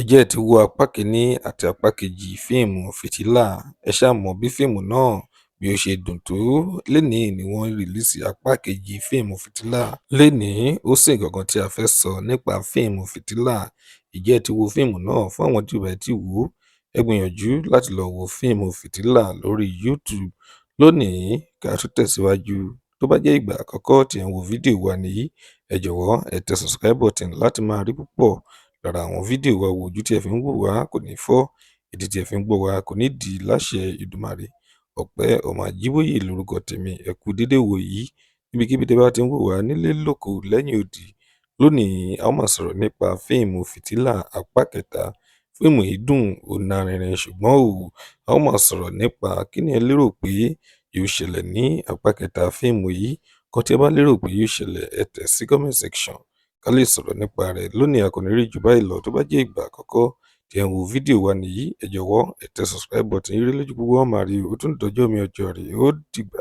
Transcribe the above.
Ǹjẹ́ ẹ ti wo apá kìíní àti apá kejì fíìmù Fìtílà? Ẹ ṣáà mọ bí fíìmù náà bí ó ṣe dùn tó. Lénìí ni wọ́n release apá kejì fíìmù Fìtílà. Lénìí, ó sì nǹkan kan tí a fẹ́ sọ nípa fíìmù Fìtílà. Ǹjẹ́ ẹ ti wo fíìmù náà? Fún àwọn tí ò bá tíì wò ó, ẹ gbìyànjú láti lọ wo fíìmù Fìtílà lórí YouTube. Lónìí, ká tó tẹ̀síwájú, tó bá jẹ́ ìgbà àkọ́kọ́ tí ẹ̀ ń wo fídíò wa nìyí, ẹ jọ̀wọ́ ẹ tẹ subscribe button láti máa rí púpọ̀ lára àwọn fídíò wa wò. Ojú tí ẹ fi ń wò wá kò ní fọ́, etí tí ẹ fi ń gbọ́ wa kò ní di láṣẹ Èdùmàrè. Ọpẹ́ ọmọ Àjíbóyè lórúkọ tèmi. Ẹ kú dédé ìwòyí níbikíbi tí ẹ bá ti ń wò wá nílé lóko lẹ́yìn odi. Lónìí, a ó máa sọ̀rọ̀ nípa fíìmù Fìtílà apá kẹta. Fíìmù yìí dùn, ó lárinrin, ṣùgbọ́n o, a ó máa sọ̀rọ̀ nípa kí ni ẹ lérò pé yóò ṣẹlẹ̀ ní apá kẹta fíìmù yìí. Nǹkan tí ẹ bá lérò pé yóò ṣẹlẹ̀, ẹ tẹ̀ sí comment section ká lè sọ̀rọ̀ nípa rẹ̀. Lónìí, a kò ní rí jù báyìí lọ. Tó bá jẹ́ ìgbà àkọ́kọ́ tí ẹ ń wo fídíò wa nìyí, ẹ jọ̀wọ́ ẹ tẹ subscribe button. Ire lójú gbogbo wa máa rí. Ó tún dọjọ́ mi ọjọ́ rẹ̀, ó dìgbà.